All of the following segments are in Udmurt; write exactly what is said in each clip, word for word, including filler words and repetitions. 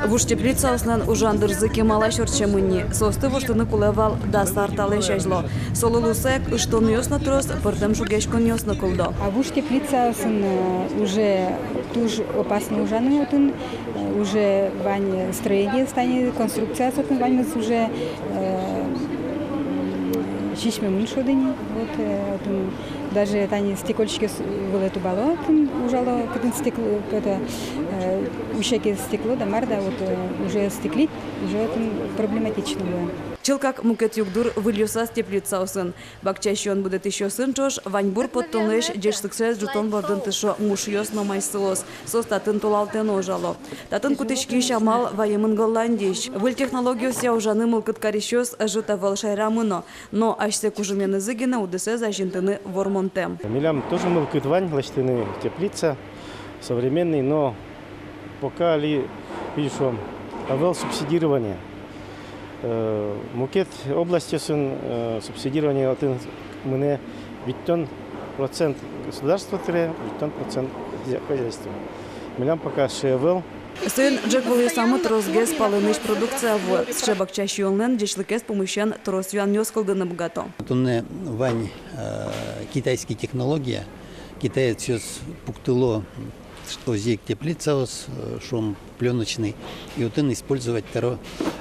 Вуж теплицаослэн ужан дырзы кемалась ортчемын ни. Соосты воштыны кулэ вал дас ар талэсь азьло. Солы луыса ик ыштонъёс но трос, пӧртэм шугъяськонъёс но кылдо. А вуж теплицаосын, э, уже туж опасно ужаны отын, э, уже вань строениос, тани конструкциос отын ваньмыз уже, э, сисьмемын шуод ини. Вот, э, отын даже тани стекольщикъёс вылэ тубало, отын ужало, кытын стекло, это, э, усеке стекло да мар да, вот, э, уже стеклить, уже отын проблематично луэ. Чылкак мукет югдур выльёсаз теплицаосын. Бакча сиён будэтӥсьёсын ӵош ваньбур поттонлэсь ӟечлыксэс ӝутон бордын тыршо мушъёс но майсылос. Соос татын толалтэ но ужало. Татын кутӥськись амал ваемын Голландиысь. Выль технологиосъя ужаны мылкыд карисьёс ӧжыт ӧвӧл шаерамы но. Но асьсэ кужыменызы гинэ удысэз азинтыны вормонтэм. Милям тоже мылкыд вань лэсьтыны теплица современный, но пока али, видишь, ӧвӧл субсидирование. Э, мукет областьёсын, э, субсидирование отын мынэ, витьтон процент государство тыре, витьтон процент хозя-, хозяйство. Милям пока сыӵе ӧвӧл. Соин ӝӧк вылъёсамы тросгес палэнысь продукция вуэ. Сыӵе бакча сиёнлэн ӟечлыкез пумысен трос юанъёс кылдыны быгато. Туннэ вань, э, китайский технология, китаецъёс пуктыло озьы ик теплицаос, э, шуом, плёночный, и отын использовать каро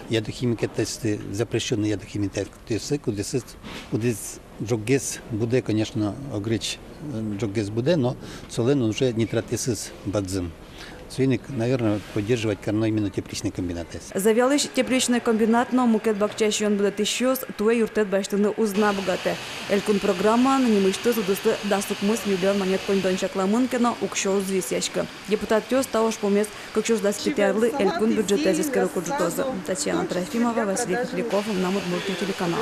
ядохимикатъёсты, запрещённый ядохимикатъёсты, кудъёсыз, кудӥз ӝоггес будэ, конечно, огреч, э, ӝоггес будэ, но солэн уже нитратъёсыз бадӟым. Соин ик, наверное, поддерживать кароно именно тепличный комбинатэз. Завьялысь тепличный комбинат но мукет бакча сиён будэтӥсьёс туэ юрттэт басьтыны уз на быгатэ. Элькун программаын нимысьтыз удыслы дас укмыс миллион манет коньдон чакламын ке но, уксё уз висъяськы. Депутатъёс та ужпумез кык сюрс дас кыкетӥ арлы элькун бюджетэз эскерыку ӝутозы. Татьяна Трофимова, Василий Хохряков, «Мынам Удмуртие» телеканал.